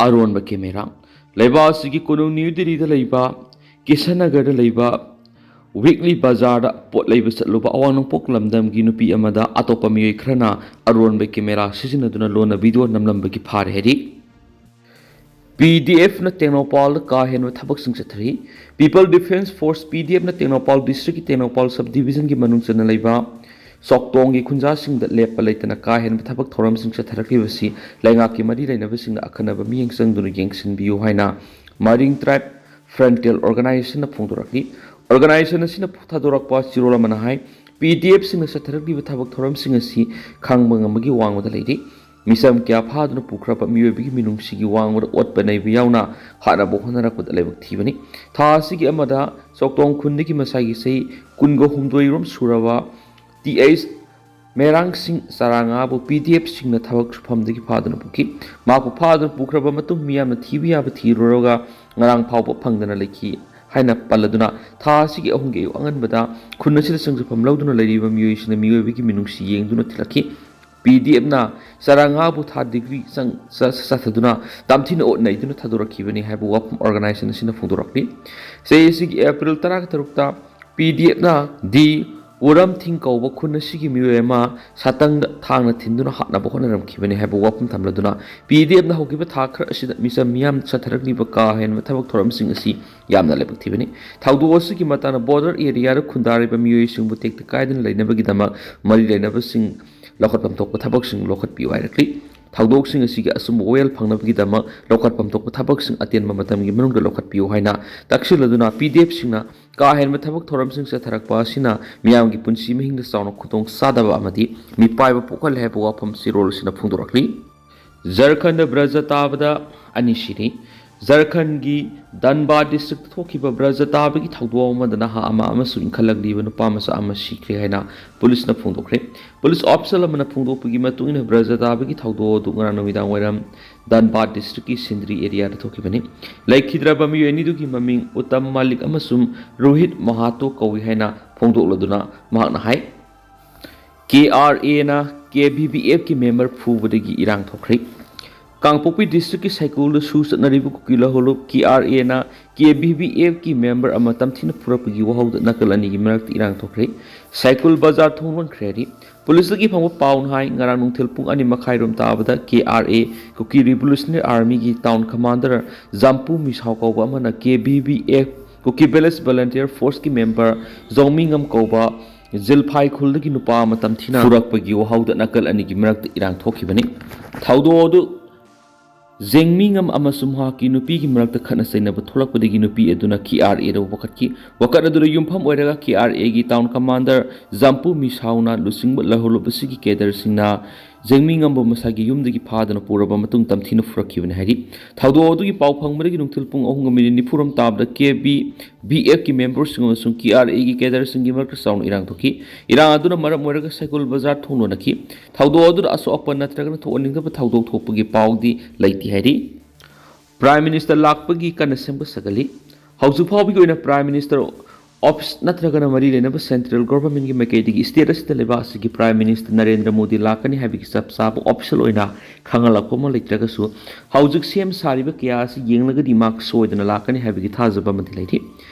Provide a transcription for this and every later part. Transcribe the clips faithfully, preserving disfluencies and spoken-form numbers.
ꯑꯔꯣꯟꯕ camera. ꯂꯩꯕꯥꯛ ꯑꯁꯤꯒꯤ ꯀꯣꯅꯨꯡ ꯅ꯭ꯌꯨ ꯗꯤꯜꯂꯤꯗ ꯂꯩꯕ ꯀꯤꯁꯟꯅꯒꯔꯗ ꯂꯩꯕ ꯋꯤꯛꯂꯤ ꯕꯖꯥꯔꯗ ꯄꯣꯠ ꯂꯩꯕ ꯆꯠꯂꯨꯕ ꯑꯋꯥꯡ ꯅꯣꯡꯄꯣꯛ ꯂꯝꯗꯝꯒꯤ ꯅꯨꯄꯤ ꯑꯃꯗ ꯑꯇꯣꯞꯄ ꯃꯤꯑꯣꯏ ꯈꯔꯅ ꯑꯔꯣꯟꯕ ꯀꯦꯃꯦꯔꯥ ꯁꯤꯖꯤꯟꯅꯗꯨꯅ ꯂꯣꯟꯅ ꯚꯤꯗꯤꯑꯣ ꯅꯝꯂꯝꯕꯒꯤ ꯐꯥꯔꯦ ꯍꯥꯏꯔꯤ꯫ ꯄꯤ ꯗꯤ ꯑꯦꯐꯅ ꯇꯦꯡꯅꯧꯄꯥꯜꯗ ꯀꯥ ꯍꯦꯟꯕ ꯊꯕꯛꯁꯤꯡ ꯆꯠꯊꯔꯤ꯫ People Defence Force, ꯄꯤ ꯗꯤ ꯑꯦꯐꯅ ꯇꯦꯡꯅꯧꯄꯥꯜ ꯗꯤꯁꯇ꯭ꯔꯤꯛꯀꯤ ꯇꯦꯡꯅꯧꯄꯥꯜ ꯁꯕ ꯗꯤꯕꯤꯖꯟꯒꯤ ꯃꯅꯨꯡ ꯆꯟꯅ ꯂꯩꯕ ꯆꯣꯛꯇꯣꯡꯒꯤ ꯈꯨꯟꯖꯥꯁꯤꯡꯗ ꯂꯦꯞꯄ ꯂꯩꯇꯅ ꯀꯥ ꯍꯦꯟꯕ ꯊꯕꯛ ꯊꯧꯔꯝꯁꯤꯡ ꯆꯠꯊꯔꯛꯂꯤꯕꯁꯤ ꯂꯩꯉꯥꯛꯀꯤ ꯃꯔꯤ ꯂꯩꯅꯕꯁꯤꯡꯅ ꯑꯈꯟꯅꯕ ꯃꯤꯠꯌꯦꯡ ꯆꯪꯗꯨꯅ ꯌꯦꯡꯁꯤꯟꯕꯤꯌꯨ ꯍꯥꯏꯅ ꯃꯔꯤꯡ ꯇ꯭ꯔꯥꯏꯕ ꯐ꯭ꯔꯟꯇꯤꯌꯔ ꯑꯣꯔꯒꯅꯥꯏꯖꯦꯁꯟꯅ ꯐꯣꯡꯗꯣꯔꯛꯂꯤ꯫ ꯑꯣꯔꯒꯅꯥꯏꯖꯦꯁꯟ ꯑꯁꯤꯅ ꯊꯥꯗꯣꯔꯛꯄ ꯆꯦꯔꯣꯜ ꯑꯃꯅ ꯍꯥꯏ, ꯄꯤ ꯗꯤ ꯑꯦꯐꯁꯤꯡꯅ ꯆꯠꯊꯔꯛꯂꯤꯕ ꯊꯕꯛ ꯊꯧꯔꯝꯁꯤꯡ ꯑꯁꯤ ꯈꯪꯕ ꯉꯝꯕꯒꯤ ꯋꯥꯡꯃꯗ ꯂꯩꯔꯤ꯫ ꯃꯤꯆꯝ ꯀꯌꯥ ꯐꯥꯗꯨꯅ ꯄꯨꯈ꯭ꯔꯕ ꯃꯤꯑꯣꯏꯕꯒꯤ ꯃꯤꯅꯨꯡꯁꯤꯒꯤ ꯋꯥꯡꯃꯗ ꯑꯣꯠꯄ ꯅꯩꯕ ꯌꯥꯎꯅ ꯍꯥꯠꯅꯕ ꯍꯣꯠꯅꯔꯛꯄꯗ ꯂꯥꯏꯕꯛ ꯊꯤꯕꯅꯤ꯫ ꯊꯥ ꯑꯁꯤꯒꯤ ꯑꯃꯗ ꯆꯣꯛꯇꯣꯡ ꯈꯨꯟꯗꯒꯤ ꯃꯁꯥꯒꯤ ꯆꯍꯤ ꯀꯨꯟꯒ ꯍꯨꯝꯗꯣꯏꯔꯣꯝ ꯁꯨꯔꯕ ꯇꯤ ꯑꯩꯆ ꯃꯦꯔꯥꯡ ꯁꯤꯡ ꯆꯔꯥꯉꯥꯕꯨ ꯄꯤ ꯗꯤ ꯑꯦꯐꯁꯤꯡꯅ ꯊꯕꯛ ꯁꯨꯐꯝꯗꯒꯤ ꯐꯥꯗꯨꯅ ꯄꯨꯈꯤ꯫ ꯃꯍꯥꯛꯄꯨ ꯐꯥꯗꯨꯅ ꯄꯨꯈ꯭ꯔꯕ ꯃꯇꯨꯡ ꯃꯤꯌꯥꯝꯅ ꯊꯤꯕ ꯌꯥꯕ ꯊꯤꯔꯨꯔꯒ ꯉꯔꯥꯡ ꯐꯥꯎꯕ ꯐꯪꯗꯅ ꯂꯩꯈꯤ ꯍꯥꯏꯅ ꯄꯜꯂꯗꯨꯅ, ꯊꯥ ꯑꯁꯤꯒꯤ ꯑꯍꯨꯝꯒꯤ ꯑꯌꯨꯛ ꯑꯉꯟꯕꯗ ꯈꯨꯟ ꯑꯁꯤꯗ ꯆꯪꯖꯐꯝ ꯂꯧꯗꯨꯅ ꯂꯩꯔꯤꯕ ꯃꯤꯑꯣꯏꯁꯤꯡꯅ ꯃꯤꯑꯣꯏꯕꯒꯤ ꯃꯤꯅꯨꯡꯁꯤ ꯌꯦꯡꯗꯨꯅ ꯊꯤꯜꯂꯛꯈꯤ꯫ ꯄꯤ ꯗꯤ ꯑꯦꯐꯅ ꯆꯔꯥꯉꯥꯕꯨ ꯊꯥ ꯗꯤꯒ꯭ꯔꯤ ꯆꯪ-, ꯆ-, ꯆꯠꯊꯗꯨꯅ ꯇꯝꯊꯤꯅ ꯑꯣꯠ ꯅꯩꯗꯨꯅ ꯊꯥꯗꯣꯔꯛꯈꯤꯕꯅꯤ ꯍꯥꯏꯕ ꯋꯥꯐꯝ ꯑꯣꯔꯒꯅꯥꯏꯖꯦꯁꯟ ꯑꯁꯤꯅ ꯐꯣꯡꯗꯣꯔꯛꯂꯤ꯫ ꯆꯍꯤ ꯑꯁꯤꯒꯤ ꯑꯦꯄ꯭ꯔꯤꯜ ꯇꯔꯥꯇꯔꯨꯛꯇ ꯄꯤ ꯗꯤ ꯑꯦꯐꯅ ꯗꯤ ꯎꯔꯝꯊꯤꯡ ꯀꯧꯕ ꯈꯨꯟ ꯑꯁꯤꯒꯤ ꯃꯤꯑꯣꯏ ꯑꯃ ꯁꯥꯇꯪꯗ ꯊꯥꯡꯅ ꯊꯤꯟꯗꯨꯅ ꯍꯥꯠꯅꯕ ꯍꯣꯠꯅꯔꯝꯈꯤꯕꯅꯤ ꯍꯥꯏꯕ ꯋꯥꯐꯝ ꯊꯝꯂꯗꯨꯅ, ꯄꯤ ꯗꯤ ꯑꯦꯐꯅ ꯍꯧꯈꯤꯕ ꯊꯥ ꯈꯔ ꯑꯁꯤꯗ ꯃꯤꯆꯝ ꯃꯤꯌꯥꯝ ꯆꯠꯊꯔꯛꯂꯤꯕ ꯀꯥ ꯍꯦꯟꯕ ꯊꯕꯛ ꯊꯧꯔꯝꯁꯤꯡ ꯑꯁꯤ ꯌꯥꯝꯅ ꯂꯥꯏꯕꯛ ꯊꯤꯕꯅꯤ꯫ ꯊꯧꯗꯣꯛ ꯑꯁꯤꯒꯤ ꯃꯇꯥꯡꯗ ꯕꯣꯔꯗꯔ ꯑꯦꯔꯤꯌꯥꯗ ꯈꯨꯟꯗꯥꯔꯤꯕ ꯃꯤꯑꯣꯏꯁꯤꯡꯕꯨ ꯇꯦꯛꯇ ꯀꯥꯏꯗꯅ ꯂꯩꯅꯕꯒꯤꯗꯃꯛ ꯃꯔꯤ ꯂꯩꯅꯕꯁꯤꯡ ꯂꯧꯈꯠꯐꯝ ꯊꯣꯛꯄ ꯊꯕꯛꯁꯤꯡ ꯂꯧꯈꯠꯄꯤꯌꯨ ꯍꯥꯏꯔꯛꯂꯤ꯫ ꯊꯧꯗꯣꯛꯁꯤꯡ ꯑꯁꯤꯒꯤ ꯑꯆꯨꯝꯕ ꯋꯥꯌꯦꯜ ꯐꯪꯅꯕꯒꯤꯗꯃꯛ ꯂꯧꯈꯠꯐꯝ ꯊꯣꯛꯄ ꯊꯕꯛꯁꯤꯡ ꯑꯇꯦꯟꯕ ꯃꯇꯝꯒꯤ ꯃꯅꯨꯡꯗ ꯂꯧꯈꯠꯄꯤꯌꯨ ꯍꯥꯏꯅ ꯇꯛꯁꯤꯜꯂꯗꯨꯅ, ꯄꯤ ꯗꯤ ꯑꯦꯐꯁꯤꯡꯅ ꯀꯥ ꯍꯦꯟꯕ ꯊꯕꯛ ꯊꯧꯔꯝꯁꯤꯡ ꯆꯠꯊꯔꯛꯄ ꯑꯁꯤꯅ ꯃꯤꯌꯥꯝꯒꯤ ꯄꯨꯟꯁꯤ ꯃꯍꯤꯡꯗ ꯆꯥꯎꯅ ꯈꯨꯗꯣꯡ ꯆꯥꯗꯕ ꯑꯃꯗꯤ ꯃꯤꯄꯥꯏꯕ ꯄꯣꯛꯍꯜꯂꯦ ꯍꯥꯏꯕ ꯋꯥꯐꯝ ꯆꯦꯔꯣꯜ ꯑꯁꯤꯅ ꯐꯣꯡꯗꯣꯔꯛꯂꯤ꯫ ꯖꯔꯈꯟꯗ ꯕ꯭ꯔꯖ ꯇꯥꯕꯗ ꯑꯅꯤ ꯁꯤꯔꯤ꯫ ꯖꯔꯈꯟꯒꯤ ꯙꯟꯕꯥꯗ ꯗꯤꯁꯇ꯭ꯔꯤꯛꯇ ꯊꯣꯛꯈꯤꯕ ꯕ꯭ꯔꯖ ꯇꯥꯕꯒꯤ ꯊꯧꯗꯣꯛ ꯑꯃꯗ ꯅꯍꯥ ꯑꯃ ꯑꯃꯁꯨꯡ ꯏꯟꯈꯠꯂꯛꯂꯤꯕ ꯅꯨꯄꯥ ꯃꯆꯥ ꯑꯃ ꯁꯤꯈ꯭ꯔꯦ ꯍꯥꯏꯅ ꯄꯨꯂꯤꯁꯅ ꯐꯣꯡꯗꯣꯛꯈ꯭ꯔꯦ꯫ ꯄꯨꯂꯤꯁ ꯑꯣꯐꯤꯁꯦꯜ ꯑꯃꯅ ꯐꯣꯡꯗꯣꯛꯄꯒꯤ ꯃꯇꯨꯡ ꯏꯟꯅ, ꯕ꯭ꯔꯖ ꯇꯥꯕꯒꯤ ꯊꯧꯗꯣꯛ ꯑꯗꯨ ꯉꯔꯥꯡ ꯅꯨꯃꯤꯗꯥꯡ ꯋꯥꯏꯔꯝ ꯙꯟꯕꯥꯗ ꯗꯤꯁꯇ꯭ꯔꯤꯛꯀꯤ ꯁꯤꯟꯗ꯭ꯔꯤ ꯑꯦꯔꯤꯌꯥꯗ ꯊꯣꯛꯈꯤꯕꯅꯤ꯫ ꯂꯩꯈꯤꯗ꯭ꯔꯕ ꯃꯤꯑꯣꯏ ꯑꯅꯤꯗꯨꯒꯤ ꯃꯃꯤꯡ ꯎꯠꯇꯝ ꯃꯥꯂꯤꯛ ꯑꯃꯁꯨꯡ ꯔꯣꯍꯤꯠ ꯃꯍꯥꯇꯣ ꯀꯧꯏ ꯍꯥꯏꯅ ꯐꯣꯡꯗꯣꯛꯂꯗꯨꯅ ꯃꯍꯥꯛꯅ ꯍꯥꯏ, ꯀꯦ ꯑꯥꯔ ꯑꯦꯅ ꯀꯦ ꯚꯤ ꯚꯤ ꯑꯦꯐꯀꯤ ꯃꯦꯝꯕꯔ ꯐꯨꯕꯗꯒꯤ ꯏꯔꯥꯡ ꯊꯣꯛꯈ꯭ꯔꯦ꯫ ꯀꯥꯡꯄꯣꯛꯄꯤ ꯗꯤꯁꯇ꯭ꯔꯤꯛꯀꯤ ꯁꯥꯏꯀꯨꯜꯗ ꯁꯨ ꯆꯠꯅꯔꯤꯕ ꯀꯨꯀꯤ ꯂꯍꯣꯂꯨꯞ ꯀꯦ ꯑꯥꯔ ꯑꯦꯅ ꯀꯦ ꯚꯤ ꯚꯤ ꯑꯦꯐꯀꯤ ꯃꯦꯝꯕꯔ ꯑꯃ ꯇꯝꯊꯤꯅ ꯐꯨꯔꯛꯄꯒꯤ ꯋꯥꯍꯧꯗ ꯅꯥꯀꯜ ꯑꯅꯤꯒꯤ ꯃꯔꯛꯇ ꯏꯔꯥꯡ ꯊꯣꯛꯈ꯭ꯔꯦ꯫ ꯁꯥꯏꯀꯨꯜ ꯕꯖꯥꯔ ꯊꯣꯡ ꯂꯣꯟꯈ꯭ꯔꯦ ꯍꯥꯏꯔꯤ꯫ ꯄꯨꯂꯤꯁꯇꯒꯤ ꯐꯪꯕ ꯄꯥꯎꯅ ꯍꯥꯏ, ꯉꯔꯥꯡ ꯅꯨꯡꯊꯤꯜ ꯄꯨꯡ ꯑꯅꯤ ꯃꯈꯥꯏꯔꯣꯝ ꯇꯥꯕꯗ K R A, Kuki revolutionary ꯑꯥꯔꯃꯤꯒꯤ ꯇꯥꯎꯟ ꯀꯃꯥꯟꯗꯔ ꯖꯥꯝꯄꯨ ꯃꯤꯁꯥꯎ ꯀꯧꯕ ꯑꯃꯅ K V V F Kuki village volunteer ꯐꯣꯔꯁꯀꯤ ꯃꯦꯝꯕꯔ ꯖꯣꯡꯃꯤꯉꯝ ꯀꯧꯕ ꯖꯤꯜꯐꯥꯏ ꯈꯨꯜꯗꯒꯤ ꯅꯨꯄꯥ ꯑꯃ ꯇꯝꯊꯤꯅ ꯐꯨꯔꯛꯄꯒꯤ ꯋꯥꯍꯧꯗ ꯅꯥꯀꯜ ꯑꯅꯤꯒꯤ ꯃꯔꯛꯇ ꯏꯔꯥꯡ ꯊꯣꯛꯈꯤꯕꯅꯤ꯫ ꯊꯧꯗꯣꯛ ꯑꯗꯨ ꯖꯦꯡꯃꯤꯉꯝ ꯑꯃꯁꯨꯡ ꯃꯍꯥꯛꯀꯤ ꯅꯨꯄꯤꯒꯤ ꯃꯔꯛꯇ ꯈꯠꯅ ꯆꯩꯅꯕ ꯊꯣꯛꯂꯛꯄꯗꯒꯤ ꯅꯨꯄꯤ ꯑꯗꯨꯅ ꯀꯦ ꯑꯥꯔ ꯑꯦꯗ ꯋꯥꯀꯠꯈꯤ꯫ ꯋꯥꯀꯠ ꯑꯗꯨꯗ ꯌꯨꯝꯐꯝ ꯑꯣꯏꯔꯒ ꯀꯦ ꯑꯥꯔ ꯑꯦꯒꯤ ꯇꯥꯎꯟ ꯀꯃꯥꯟꯗꯔ ꯖꯥꯝꯄꯨ ꯃꯤꯁꯥꯎꯅ ꯂꯨꯆꯤꯡꯕ ꯂꯍꯣꯂꯨꯞ ꯑꯁꯤꯒꯤ ꯀꯦꯗꯔꯁꯤꯡꯅ ꯖꯦꯡꯃꯤꯉꯝꯕꯨ ꯃꯁꯥꯒꯤ ꯌꯨꯝꯗꯒꯤ ꯐꯥꯗꯨꯅ ꯄꯨꯔꯕ ꯃꯇꯨꯡ ꯇꯝꯊꯤꯅ ꯐꯨꯔꯛꯈꯤꯕꯅꯤ ꯍꯥꯏꯔꯤ꯫ ꯊꯧꯗꯣꯛ ꯑꯗꯨꯒꯤ ꯄꯥꯎ ꯐꯪꯕꯗꯒꯤ ꯅꯨꯡꯊꯤꯜ ꯄꯨꯡ ꯑꯍꯨꯝꯒ ꯃꯤꯅꯤꯠ ꯅꯤꯐꯨꯔꯣꯝ ꯇꯥꯕꯗ ꯀꯦ ꯚꯤ ꯚꯤ ꯑꯦꯐꯀꯤ ꯃꯦꯝꯕꯔꯁꯤꯡ ꯑꯃꯁꯨꯡ ꯀꯦ ꯑꯥꯔ ꯑꯦꯒꯤ ꯀꯦꯗꯔꯁꯤꯡꯒꯤ ꯃꯔꯛꯇ ꯆꯥꯎꯅ ꯏꯔꯥꯡ ꯊꯣꯛꯈꯤ꯫ ꯏꯔꯥꯡ ꯑꯗꯨꯅ ꯃꯔꯝ ꯑꯣꯏꯔꯒ ꯁꯥꯏꯀꯨꯜ ꯕꯖꯥꯔ ꯊꯣꯡ ꯂꯣꯟꯅꯈꯤ꯫ ꯊꯧꯗꯣꯛ ꯑꯗꯨꯗ ꯑꯁꯣꯛ ꯑꯄꯟ ꯅꯠꯇ꯭ꯔꯒꯅ ꯊꯣꯛꯍꯟꯅꯤꯡꯗꯕ ꯊꯧꯗꯣꯛ ꯊꯣꯛꯄꯒꯤ ꯄꯥꯎꯗꯤ ꯂꯩꯇꯦ ꯍꯥꯏꯔꯤ꯫ ꯄ꯭ꯔꯥꯏꯝ ꯃꯤꯅꯤꯁꯇꯔ ꯂꯥꯛꯄꯒꯤ ꯀꯟꯅ ꯁꯦꯝꯒꯠ ꯁꯥꯒꯠꯂꯤ꯫ ꯍꯧꯖꯤꯛ ꯐꯥꯎꯕꯒꯤ ꯑꯣꯏꯅ ꯄ꯭ꯔꯥꯏꯝ ꯃꯤꯅꯤꯁꯇꯔ ꯑꯣꯐꯤꯁ ꯅꯠꯇ꯭ꯔꯒꯅ ꯃꯔꯤ ꯂꯩꯅꯕ ꯁꯦꯟꯇ꯭ꯔꯦꯜ ꯒꯣꯚꯔꯟꯃꯦꯟꯠꯀꯤ ꯃꯥꯏꯀꯩꯗꯒꯤ ꯁ꯭ꯇꯦꯠ ꯑꯁꯤꯗ ꯂꯩꯕꯥꯛ ꯑꯁꯤꯒꯤ ꯄ꯭ꯔꯥꯏꯝ ꯃꯤꯅꯤꯁꯇꯔ ꯅꯔꯦꯟꯗ꯭ꯔ ꯃꯣꯗꯤ ꯂꯥꯛꯀꯅꯤ ꯍꯥꯏꯕꯒꯤ ꯆꯞ ꯆꯥꯕ ꯑꯣꯐꯤꯁꯤꯌꯦꯜ ꯑꯣꯏꯅ ꯈꯪꯍꯜꯂꯛꯄ ꯑꯃ ꯂꯩꯇ꯭ꯔꯒꯁꯨ, ꯍꯧꯖꯤꯛ ꯁꯦꯝ ꯁꯥꯔꯤꯕ ꯀꯌꯥ ꯑꯁꯤ ꯌꯦꯡꯂꯒꯗꯤ ꯃꯍꯥꯛ ꯁꯣꯏꯗꯅ ꯂꯥꯛꯀꯅꯤ ꯍꯥꯏꯕꯒꯤ ꯊꯥꯖꯕ ꯑꯃꯗꯤ ꯂꯩꯔꯤ꯫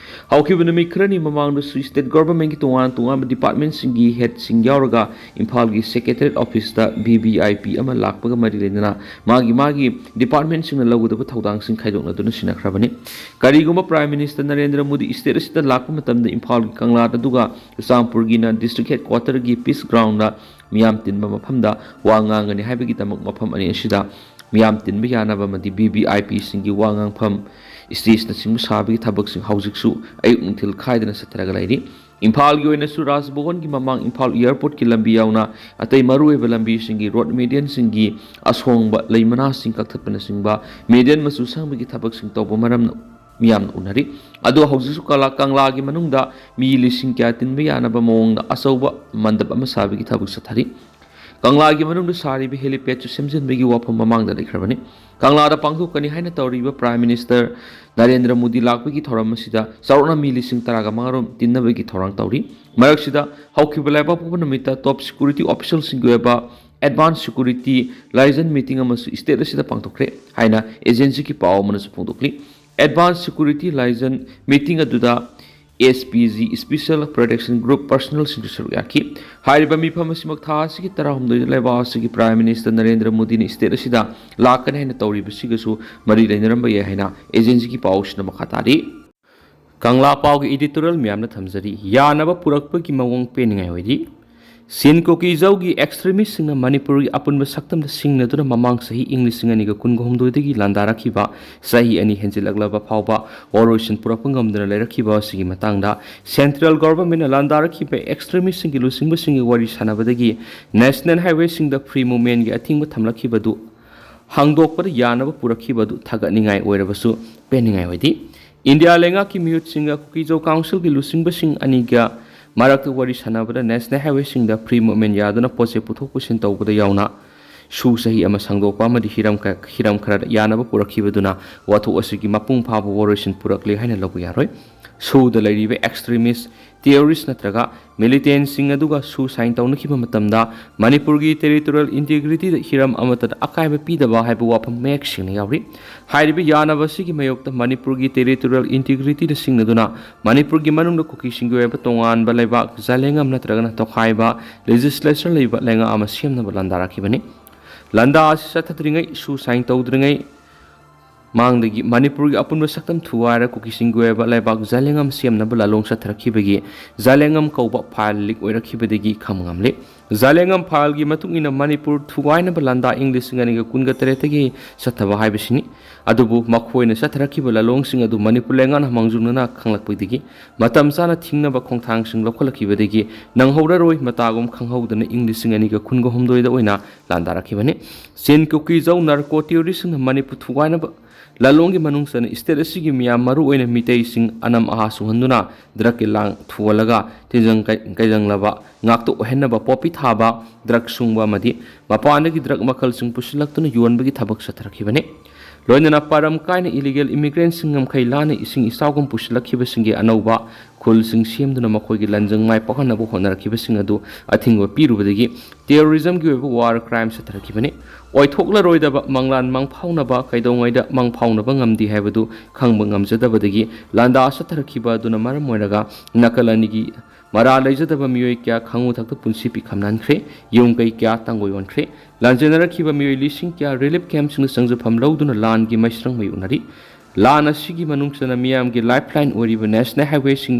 ꯍꯧꯈꯤꯕ ꯅꯨꯃꯤꯠ ꯈꯔꯅꯤ ꯃꯃꯥꯡꯗꯁꯨ ꯁ꯭ꯇꯦꯠ ꯒꯣꯚꯔꯟꯃꯦꯟꯠꯀꯤ ꯇꯣꯉꯥꯟ ꯇꯣꯉꯥꯟꯕ ꯗꯤꯄꯥꯔꯠꯃꯦꯟꯠꯁꯤꯡꯒꯤ ꯍꯦꯗꯁꯤꯡ ꯌꯥꯎꯔꯒ ꯏꯝꯐꯥꯜꯒꯤ ꯁꯦꯀ꯭ꯔꯦꯇꯔꯤꯌꯦꯠ ꯑꯣꯐꯤꯁꯇ ꯚꯤ ꯚꯤ ꯑꯥꯏ ꯄꯤ ꯑꯃ ꯂꯥꯛꯄꯒ ꯃꯔꯤ ꯂꯩꯅꯅ ꯃꯥꯒꯤ ꯃꯥꯒꯤ ꯗꯤꯄꯥꯔꯠꯃꯦꯟꯠꯁꯤꯡꯅ ꯂꯧꯒꯗꯕ ꯊꯧꯗꯥꯡꯁꯤꯡ ꯈꯥꯏꯗꯣꯛꯅꯗꯨꯅ ꯁꯤꯟꯅꯈ꯭ꯔꯕꯅꯤ꯫ ꯀꯔꯤꯒꯨꯝꯕ prime minister Narendra Modi state ꯑꯁꯤꯗ ꯂꯥꯛꯄ ꯃꯇꯝꯗ ꯏꯝꯐꯥꯜꯒꯤ ꯀꯪꯂꯥꯗ ꯑꯗꯨꯒ ꯆꯨꯔꯆꯥꯟꯄꯨꯔꯒꯤꯅ ꯗꯤꯁꯇ꯭ꯔꯤꯛ ꯍꯦꯗꯀ꯭ꯋꯥꯇꯔꯒꯤ ꯄꯤꯁ ꯒ꯭ꯔꯥꯎꯟꯗ ꯃꯤꯌꯥꯝ ꯇꯤꯟꯕ ꯃꯐꯝꯗ ꯋꯥ ꯉꯥꯡꯒꯅꯤ ꯍꯥꯏꯕꯒꯤꯗꯃꯛ ꯃꯐꯝ ꯑꯅꯤ ꯑꯁꯤꯗ ꯃꯤꯌꯥꯝ ꯇꯤꯟꯕ ꯌꯥꯅꯕ ꯑꯃꯗꯤ ꯚꯤ ꯚꯤ ꯑꯥꯏ ꯄꯤꯁꯤꯡꯒꯤ ꯋꯥ ꯉꯥꯡꯐꯝ, ꯁ꯭ꯇꯦꯖꯅꯆꯤꯡꯕ ꯁꯥꯕꯒꯤ ꯊꯕꯛꯁꯤꯡ ꯍꯧꯖꯤꯛꯁꯨ ꯑꯌꯨꯛ ꯅꯨꯡꯊꯤꯜ ꯈꯥꯏꯗꯅ ꯆꯠꯊꯔꯒ ꯂꯩꯔꯤ꯫ ꯏꯝꯐꯥꯜꯒꯤ ꯑꯣꯏꯅꯁꯨ ꯔꯥꯖ ꯚꯕꯟꯒꯤ ꯃꯃꯥꯡ ꯏꯝꯐꯥꯜ ꯑꯦꯌꯔꯄꯣꯔꯠꯀꯤ ꯂꯝꯕꯤ ꯌꯥꯎꯅ ꯑꯇꯩ ꯃꯔꯨꯑꯣꯏꯕ ꯂꯝꯕꯤꯁꯤꯡꯒꯤ ꯔꯣꯗ ꯃꯦꯗꯤꯌꯟꯁꯤꯡꯒꯤ ꯑꯁꯣꯡꯕ ꯂꯩ ꯃꯅꯥꯁꯤꯡ ꯀꯛꯊꯠꯄꯅꯆꯤꯡꯕ ꯃꯦꯗꯤꯌꯟ ꯃꯆꯨ ꯁꯪꯕꯒꯤ ꯊꯕꯛꯁꯤꯡ ꯇꯧꯕ ꯃꯔꯝꯅ ꯃꯤꯌꯥꯝꯅ ꯎꯅꯔꯤ꯫ ꯑꯗꯣ ꯍꯧꯖꯤꯛꯁꯨ ꯀꯪꯂꯥ, ꯀꯪꯂꯥꯒꯤ ꯃꯅꯨꯡꯗ ꯃꯤ ꯂꯤꯁꯤꯡ ꯀꯌꯥ ꯇꯤꯟꯕ ꯌꯥꯅꯕ ꯃꯑꯣꯡꯗ ꯑꯆꯧꯕ ꯃꯟꯗꯞ ꯑꯃ ꯁꯥꯕꯒꯤ ꯊꯕꯛ ꯆꯠꯊꯔꯤ꯫ ꯀꯪꯂꯥꯒꯤ ꯃꯅꯨꯡꯗ ꯁꯥꯔꯤꯕ ꯍꯦꯂꯤꯄꯦꯗꯁꯨ ꯁꯦꯝꯖꯤꯟꯕꯒꯤ ꯋꯥꯐꯝ ꯃꯃꯥꯡꯗ ꯂꯩꯈ꯭ꯔꯕꯅꯤ꯫ ꯀꯪꯂꯥꯗ ꯄꯥꯡꯊꯣꯛꯀꯅꯤ ꯍꯥꯏꯅ ꯇꯧꯔꯤꯕ ꯄ꯭ꯔꯥꯏꯝ ꯃꯤꯅꯤꯁꯇꯔ ꯅꯔꯦꯟꯗ꯭ꯔ ꯃꯣꯗꯤ ꯂꯥꯛꯄꯒꯤ ꯊꯧꯔꯝ ꯑꯁꯤꯗ ꯆꯥꯎꯔꯥꯛꯅ ꯃꯤ ꯂꯤꯁꯤꯡ ꯇꯔꯥꯒ ꯃꯉꯥꯔꯣꯝ ꯇꯤꯟꯅꯕꯒꯤ ꯊꯧꯔꯥꯡ ꯇꯧꯔꯤ꯫ ꯃꯔꯛꯁꯤꯗ ꯍꯧꯈꯤꯕ ꯂꯩꯕꯥꯛꯄꯣꯛꯄ ꯅꯨꯃꯤꯠꯇ ꯇꯣꯞ ꯁꯦꯀ꯭ꯌꯨꯔꯤꯇꯤ ꯑꯣꯐꯤꯁꯤꯌꯦꯜꯁꯤꯡꯒꯤ ꯑꯣꯏꯕ ꯑꯦꯗꯚꯥꯟꯁ ꯁꯦꯀ꯭ꯌꯨꯔꯤꯇꯤ ꯂꯥꯏꯖꯟ ꯃꯤꯇꯤꯡ ꯑꯃꯁꯨ ꯁ꯭ꯇꯦꯠ ꯑꯁꯤꯗ ꯄꯥꯡꯊꯣꯛꯈ꯭ꯔꯦ ꯍꯥꯏꯅ ꯑꯦꯖꯦꯟꯁꯤꯒꯤ ꯄꯥꯎ ꯑꯃꯅꯁꯨ ꯐꯣꯡꯗꯣꯛꯂꯤ꯫ ꯑꯦꯗꯚꯥꯟꯁ ꯁꯦꯀ꯭ꯌꯨꯔꯤꯇꯤ ꯂꯥꯏꯖꯟ ꯃꯤꯇꯤꯡ ꯑꯗꯨꯗ S P G, special protection group ꯄꯔꯁꯅꯦꯜꯁꯤꯡꯁꯨ ꯁꯔꯨꯛ ꯌꯥꯈꯤ꯫ ꯍꯥꯏꯔꯤꯕ ꯃꯤꯐꯝ ꯑꯁꯤꯃꯛ ꯊꯥ ꯑꯁꯤꯒꯤ ꯇꯔꯥꯍꯨꯝꯗꯣꯏꯗ ꯂꯩꯕꯥꯛ ꯑꯁꯤꯒꯤ ꯄ꯭ꯔꯥꯏꯝ ꯃꯤꯅꯤꯁꯇꯔ ꯅꯔꯦꯟꯗ꯭ꯔ ꯃꯣꯗꯤꯅ ꯁ꯭ꯇꯦꯠ ꯑꯁꯤꯗ ꯂꯥꯛꯀꯅꯤ ꯍꯥꯏꯅ ꯇꯧꯔꯤꯕꯁꯤꯒꯁꯨ ꯃꯔꯤ ꯂꯩꯅꯔꯝꯕ ꯌꯥꯏ ꯍꯥꯏꯅ ꯑꯦꯖꯦꯟꯁꯤꯒꯤ ꯄꯥꯎꯁꯤꯅ ꯃꯈꯥ ꯇꯥꯔꯤ꯫ ꯀꯪꯂꯥ ꯄꯥꯎꯒꯤ ꯏꯗꯤꯇꯣꯔꯤꯌꯦꯜ ꯃꯌꯥꯝꯅ ꯊꯝꯖꯔꯤ꯫ ꯌꯥꯅꯕ ꯄꯨꯔꯛꯄꯒꯤ ꯃꯑꯣꯡ ꯄꯦꯟꯅꯤꯡꯉꯥꯏ ꯑꯣꯏꯔꯤ꯫ ꯁꯤꯟ ꯀꯨꯀꯤ ꯖꯧꯒꯤ ꯑꯦꯛꯁꯇ꯭ꯔꯤꯃꯤꯁꯁꯤꯡꯅ ꯃꯅꯤꯄꯨꯔꯒꯤ ꯑꯄꯨꯟꯕ ꯁꯛꯇꯝꯗ ꯁꯤꯡꯅꯗꯨꯅ ꯃꯃꯥꯡ ꯆꯍꯤ ꯏꯪ ꯂꯤꯁꯤꯡ ꯑꯅꯤꯒ ꯀꯨꯟꯒ ꯍꯨꯝꯗꯣꯏꯗꯒꯤ ꯂꯥꯟꯗꯥꯔꯛꯈꯤꯕ ꯆꯍꯤ ꯑꯅꯤ ꯍꯦꯟꯖꯤꯜꯂꯛꯂꯕ ꯐꯥꯎꯕ ꯋꯥꯔꯣꯏꯁꯤꯟ ꯄꯨꯔꯛꯄ ꯉꯝꯗꯅ ꯂꯩꯔꯛꯈꯤꯕ ꯑꯁꯤꯒꯤ ꯃꯇꯥꯡꯗ ꯁꯦꯟꯇ꯭ꯔꯦꯜ ꯒꯣꯚꯔꯟꯃꯦꯟꯠꯅ ꯂꯥꯟꯗꯥꯔꯛꯈꯤꯕ ꯑꯦꯛꯁꯇ꯭ꯔꯤꯃꯤꯁꯁꯤꯡꯒꯤ ꯂꯨꯆꯤꯡꯕꯁꯤꯡꯒꯤ ꯋꯥꯔꯤ ꯁꯥꯟꯅꯕꯗꯒꯤ ꯅꯦꯁꯅꯦꯜ ꯍꯥꯏꯋꯦꯁꯤꯡꯗ ꯐ꯭ꯔꯤ ꯃꯨꯚꯃꯦꯟꯠꯒꯤ ꯑꯊꯤꯡꯕ ꯊꯝꯂꯛꯈꯤꯕꯗꯨ ꯍꯥꯡꯗꯣꯛꯄꯗ ꯌꯥꯅꯕ ꯄꯨꯔꯛꯈꯤꯕ ꯑꯗꯨ ꯊꯥꯒꯠꯅꯤꯡꯉꯥꯏ ꯑꯣꯏꯔꯕꯁꯨ ꯄꯦꯟꯅꯤꯡꯉꯥꯏ ꯑꯣꯏꯗꯦ꯫ ꯏꯟꯗꯤꯌꯥ ꯂꯩꯉꯥꯛꯀꯤ ꯃꯤꯍꯨꯠꯁꯤꯡꯒ ꯀꯨꯀꯤꯖꯧ ꯀꯥꯎꯟꯁꯤꯜꯒꯤ ꯂꯨꯆꯤꯡꯕꯁꯤꯡ ꯑꯅꯤꯒ ꯃꯔꯛꯇ ꯋꯥꯔꯤ ꯁꯥꯟꯅꯕꯗ ꯅꯦꯁꯅꯦꯜ ꯍꯥꯏꯋꯦꯁꯤꯡꯗ ꯐ꯭ꯔꯤ ꯃꯨꯚꯃꯦꯟꯠ ꯌꯥꯗꯨꯅ ꯄꯣꯠ ꯆꯩ ꯄꯨꯊꯣꯛ ꯄꯨꯁꯤꯟ ꯇꯧꯕꯗ ꯌꯥꯎꯅ ꯁꯨ ꯆꯍꯤ ꯑꯃ ꯁꯥꯡꯗꯣꯛꯄ ꯑꯃꯗꯤ ꯍꯤꯔꯝ ꯈ-, ꯍꯤꯔꯝ ꯈꯔꯗ ꯌꯥꯅꯕ ꯄꯨꯔꯛꯈꯤꯕꯗꯨꯅ ꯋꯥꯊꯣꯛ ꯑꯁꯤꯒꯤ ꯃꯄꯨꯡ ꯐꯥꯕ ꯋꯥꯔꯣꯏꯁꯤꯟ ꯄꯨꯔꯛꯂꯦ ꯍꯥꯏꯅ ꯂꯧꯕ ꯌꯥꯔꯣꯏ꯫ ꯁꯨꯗ ꯂꯩꯔꯤꯕ ꯑꯦꯛꯁꯇ꯭ꯔꯤꯃꯤꯁ, ꯇꯦꯔꯣꯔꯤꯁ ꯅꯠꯇ꯭ꯔꯒ ꯃꯤꯂꯤꯇꯦꯟꯠꯁꯤꯡ ꯑꯗꯨꯒ ꯁꯨ ꯁꯥꯏꯟ ꯇꯧꯅꯈꯤꯕ ꯃꯇꯝꯗ ꯃꯅꯤꯄꯨꯔꯒꯤ ꯇꯦꯔꯤꯇꯣꯔꯤꯌꯦꯜ ꯏꯟꯇꯤꯒ꯭ꯔꯤꯇꯤꯗ ꯍꯤꯔꯝ ꯑꯃꯠꯇꯗ ꯑꯀꯥꯏꯕ ꯄꯤꯗꯕ ꯍꯥꯏꯕ ꯋꯥꯐꯝ ꯃꯌꯦꯛ ꯁꯦꯡꯅ ꯌꯥꯎꯔꯤ꯫ ꯍꯥꯏꯔꯤꯕ ꯌꯥꯅꯕ ꯑꯁꯤꯒꯤ ꯃꯥꯌꯣꯛꯇ ꯃꯅꯤꯄꯨꯔꯒꯤ ꯇꯦꯔꯤꯇꯣꯔꯤꯌꯦꯜ ꯏꯟꯇꯤꯒ꯭ꯔꯤꯇꯤꯗ ꯁꯤꯡꯅꯗꯨꯅ ꯃꯅꯤꯄꯨꯔꯒꯤ ꯃꯅꯨꯡꯗ ꯀꯨꯀꯤꯁꯤꯡꯒꯤ ꯑꯣꯏꯕ ꯇꯣꯉꯥꯟꯕ ꯂꯩꯕꯥꯛ ꯖꯥꯂꯦꯡꯉꯝ ꯅꯠꯇ꯭ꯔꯒꯅ ꯇꯣꯈꯥꯏꯕ ꯂꯦꯖꯤꯁꯂꯦꯆꯔ ꯂꯩꯕ ꯂꯩꯉꯥꯛ ꯑꯃ ꯁꯦꯝꯅꯕ ꯂꯥꯟꯗꯥꯔꯛꯈꯤꯕꯅꯤ꯫ ꯂꯥꯟꯗꯥ ꯑꯁꯤ ꯆꯠꯊꯗ꯭ꯔꯤꯉꯩ, ꯁꯨ ꯁꯥꯏꯟ ꯇꯧꯗ꯭ꯔꯤꯉꯩ ꯃꯥꯡꯗꯒꯤ ꯃꯅꯤꯄꯨꯔꯒꯤ ꯑꯄꯨꯟꯕ ꯁꯛꯇꯝ ꯊꯨꯒꯥꯏꯔ ꯀꯨꯀꯤꯁꯤꯡꯒꯤ ꯑꯣꯏꯕ ꯂꯩꯕꯥꯛ ꯖꯥꯂꯦꯡꯉꯝ ꯁꯦꯝꯅꯕ ꯂꯥꯂꯣꯡ ꯆꯠꯊꯔꯛꯈꯤꯕꯒꯤ ꯖꯥꯂꯦꯡꯉꯝ ꯀꯧꯕ ꯐꯥꯏꯜ ꯂꯤꯛ ꯑꯣꯏꯔꯛꯈꯤꯕꯗꯒꯤ ꯈꯪꯕ ꯉꯝꯂꯤ꯫ ꯖꯥꯂꯦꯡꯉꯝ ꯐꯥꯏꯜꯒꯤ ꯃꯇꯨꯡ ꯏꯟꯅ ꯃꯅꯤꯄꯨꯔ ꯊꯨꯒꯥꯏꯅꯕ ꯂꯥꯟꯗꯥ ꯏꯪ ꯂꯤꯁꯤꯡ ꯑꯅꯤꯒ ꯀꯨꯟꯒ ꯇꯔꯦꯠꯇꯒꯤ ꯆꯠꯊꯕ ꯍꯥꯏꯕꯁꯤꯅꯤ꯫ ꯑꯗꯨꯕꯨ ꯃꯈꯣꯏꯅ ꯆꯠꯊꯔꯛꯈꯤꯕ ꯂꯥꯂꯣꯡꯁꯤꯡ ꯑꯗꯨ ꯃꯅꯤꯄꯨꯔ ꯂꯩꯉꯥꯛꯅ ꯃꯥꯡꯖꯧꯅꯅ ꯈꯪꯂꯛꯄꯗꯒꯤ ꯃꯇꯝ ꯆꯥꯅ ꯊꯤꯡꯅꯕ ꯈꯣꯡꯊꯥꯡꯁꯤꯡ ꯂꯧꯈꯠꯂꯛꯈꯤꯕꯗꯒꯤ ꯅꯪꯍꯧꯔꯔꯣꯏ ꯃꯇꯥꯒꯨꯝ ꯈꯪꯍꯧꯗꯅ ꯏꯪ ꯂꯤꯁꯤꯡ ꯑꯅꯤꯒ ꯀꯨꯟꯒ ꯍꯨꯝꯗꯣꯏꯗ ꯑꯣꯏꯅ ꯂꯥꯟꯗꯥꯔꯛꯈꯤꯕꯅꯤ꯫ ꯆꯤꯟ ꯀꯨꯀꯤ ꯖꯧ ꯅꯥꯔꯀꯣ ꯇꯦꯔꯣꯔꯤꯁꯁꯤꯡꯅ ꯃꯅꯤꯄꯨꯔ ꯊꯨꯒꯥꯏꯅꯕ ꯂꯥꯂꯣꯡꯒꯤ ꯃꯅꯨꯡ ꯆꯟꯅ ꯁ꯭ꯇꯦꯠ ꯑꯁꯤꯒꯤ ꯃꯤꯌꯥꯝ, ꯃꯔꯨꯑꯣꯏꯅ ꯃꯤꯇꯩꯁꯤꯡ, ꯑꯅꯝ ꯑꯍꯥ ꯁꯨꯍꯟꯗꯨꯅ ꯗ꯭ꯔꯒꯀꯤ ꯂꯥꯡ ꯊꯨꯒꯜꯂꯒ ꯇꯤꯟꯖꯪ ꯀꯩ-, ꯀꯩꯖꯪꯂꯕ ꯉꯥꯛꯇ ꯑꯣꯏꯍꯟꯅꯕ ꯄꯣꯄꯤ ꯊꯥꯕ, ꯗ꯭ꯔꯒ ꯁꯨꯡꯕ ꯑꯃꯗꯤ ꯃꯄꯥꯟꯗꯒꯤ ꯗ꯭ꯔꯒ ꯃꯈꯜꯁꯤꯡ ꯄꯨꯁꯤꯜꯂꯛꯇꯨꯅ ꯌꯣꯟꯕꯒꯤ ꯊꯕꯛ ꯆꯠꯊꯔꯛꯈꯤꯕꯅꯤ꯫ ꯂꯣꯏꯅꯅ ꯄꯥꯔꯝ ꯀꯥꯏꯅ ꯏꯂꯤꯒꯦꯜ ꯏꯃꯤꯒ꯭ꯔꯦꯟꯠꯁꯤꯡ ꯉꯝꯈꯩ ꯂꯥꯟꯅ ꯏꯁꯤꯡ ꯏꯆꯥꯎꯒꯨꯝ ꯄꯨꯁꯤꯜꯂꯛꯈꯤꯕꯁꯤꯡꯒꯤ ꯑꯅꯧꯕ ꯈꯨꯜꯁꯤꯡ ꯁꯦꯝꯗꯨꯅ ꯃꯈꯣꯏꯒꯤ ꯂꯟꯖꯪ ꯃꯥꯏ ꯄꯥꯛꯍꯟꯅꯕ ꯍꯣꯠꯅꯔꯛꯈꯤꯕꯁꯤꯡ ꯑꯗꯨ ꯑꯊꯤꯡꯕ ꯄꯤꯔꯨꯕꯗꯒꯤ terrorism ꯒꯤ ꯑꯣꯏꯕ war crime ꯆꯠꯊꯔꯛꯈꯤꯕꯅꯤ꯫ ꯑꯣꯏꯊꯣꯛꯂꯔꯣꯏꯗꯕ ꯃꯪꯂꯥꯟ ꯃꯪꯐꯥꯎꯅꯕ, ꯀꯩꯗꯧꯉꯩꯗ ꯃꯪꯐꯥꯎꯅꯕ ꯉꯝꯗꯦ ꯍꯥꯏꯕꯗꯨ ꯈꯪꯕ ꯉꯝꯖꯗꯕꯗꯒꯤ ꯂꯥꯟꯗꯥ ꯆꯠꯊꯔꯛꯈꯤꯕ ꯑꯗꯨꯅ ꯃꯔꯝ ꯑꯣꯏꯔꯒ ꯅꯥꯀꯜ ꯑꯅꯤꯒꯤ ꯃꯔꯥ ꯂꯩꯖꯗꯕ ꯃꯤꯑꯣꯏ ꯀꯌꯥ ꯈꯥꯉꯨ ꯊꯛꯇ ꯄꯨꯟꯁꯤ ꯄꯤꯈꯝꯅꯍꯟꯈ꯭ꯔꯦ꯫ ꯌꯨꯝ ꯀꯩ ꯀꯌꯥ ꯇꯥꯡꯒꯣꯏ ꯑꯣꯟꯈ꯭ꯔꯦ꯫ ꯂꯥꯟꯖꯦꯟꯅꯔꯛꯈꯤꯕ ꯃꯤꯑꯣꯏ ꯂꯤꯁꯤꯡ ꯀꯌꯥ relief camp ꯁꯤꯡꯗ ꯆꯪꯖꯐꯝ ꯂꯧꯗꯨꯅ ꯂꯥꯟꯒꯤ ꯃꯩꯁ꯭ꯔꯪ ꯃꯩ ꯎꯅꯔꯤ꯫ ꯂꯥꯟ ꯑꯁꯤꯒꯤ ꯃꯅꯨꯡ ꯆꯟꯅ ꯃꯤꯌꯥꯝꯒꯤ lifeline ꯑꯣꯏꯔꯤꯕ national highway ꯁꯤꯡ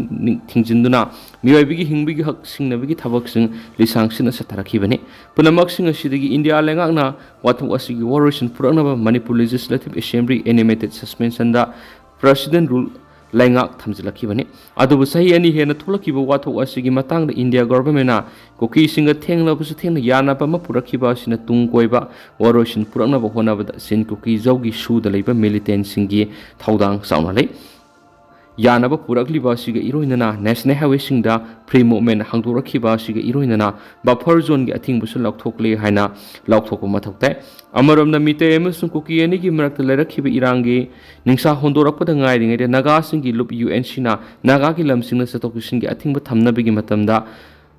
ꯊꯤꯡꯖꯤꯟꯗꯨꯅ ꯃꯤꯑꯣꯏꯕꯒꯤ ꯍꯤꯡꯕꯒꯤ ꯍꯛ ꯁꯤꯡꯅꯕꯒꯤ ꯊꯕꯛꯁꯤꯡ ꯂꯤꯁꯥꯡ ꯁꯤꯠꯅ ꯆꯠꯊꯔꯛꯈꯤꯕꯅꯤ꯫ ꯄꯨꯝꯅꯃꯛꯁꯤꯡ ꯑꯁꯤꯗꯒꯤ ꯏꯟꯗꯤꯌꯥ ꯂꯩꯉꯥꯛꯅ ꯋꯥꯊꯣꯛ ꯑꯁꯤꯒꯤ ꯋꯥꯔꯣꯏꯁꯤꯟ ꯄꯨꯔꯛꯅꯕ Manipur Legislative Assembly animated suspension ꯗ President rule ꯂꯩꯉꯥꯛ ꯊꯝꯖꯤꯜꯂꯛꯈꯤꯕꯅꯤ꯫ ꯑꯗꯨꯕꯨ ꯆꯍꯤ ꯑꯅꯤ ꯍꯦꯟꯅ ꯊꯣꯛꯂꯛꯈꯤꯕ ꯋꯥꯊꯣꯛ ꯑꯁꯤꯒꯤ ꯃꯇꯥꯡꯗ ꯏꯟꯗꯤꯌꯥ government ꯅ ꯀꯨꯀꯤꯁꯤꯡꯒ ꯊꯦꯡꯅꯕꯁꯨ ꯊꯦꯡꯅ ꯌꯥꯅꯕ ꯑꯃ ꯄꯨꯔꯛꯈꯤꯕ ꯑꯁꯤꯅ ꯇꯨꯡ ꯀꯣꯏꯕ ꯋꯥꯔꯣꯏꯁꯤꯟ ꯄꯨꯔꯛꯅꯕ ꯍꯣꯠꯅꯕꯗ ꯆꯤꯟ ꯀꯨꯀꯤ ꯖꯧꯒꯤ ꯁꯨꯗ ꯂꯩꯕ militant ꯁꯤꯡꯒꯤ ꯊꯧꯗꯥꯡ ꯆꯥꯎꯅ ꯂꯩ꯫ ꯌꯥꯅꯕ ꯄꯨꯔꯛꯂꯤꯕ ꯑꯁꯤꯒ ꯏꯔꯣꯏꯅꯅ national highway ꯁꯤꯡꯗ free movement ꯍꯥꯡꯗꯣꯔꯛꯈꯤꯕ ꯑꯁꯤꯒ ꯏꯔꯣꯏꯅꯅ buffer zone ꯒꯤ ꯑꯊꯤꯡꯕꯁꯨ ꯂꯧꯊꯣꯛꯂꯦ ꯍꯥꯏꯅ ꯂꯥꯎꯊꯣꯛꯄ ꯃꯊꯧ ꯇꯥꯏ꯫ ꯑꯃꯔꯣꯝꯗ ꯃꯤꯇꯩ ꯑꯃꯁꯨꯡ ꯀꯨꯀꯤ ꯑꯅꯤꯒꯤ ꯃꯔꯛꯇ ꯂꯩꯔꯛꯈꯤꯕ ꯏꯔꯥꯡꯒꯤ ꯅꯤꯡꯁꯥ ꯍꯣꯟꯗꯣꯔꯛꯄꯗ ꯉꯥꯏꯔꯤꯉꯩꯗ ꯅꯥꯒꯥꯁꯤꯡꯒꯤ ꯂꯨꯞ ꯌꯨ ꯑꯦꯟ ꯁꯤꯅ ꯅꯥꯒꯥꯒꯤ ꯂꯝꯁꯤꯡꯗ ꯆꯠꯊꯣꯛ ꯆꯠꯁꯤꯟꯒꯤ ꯑꯊꯤꯡꯕ ꯊꯝꯅꯕꯒꯤ ꯃꯇꯝꯗ,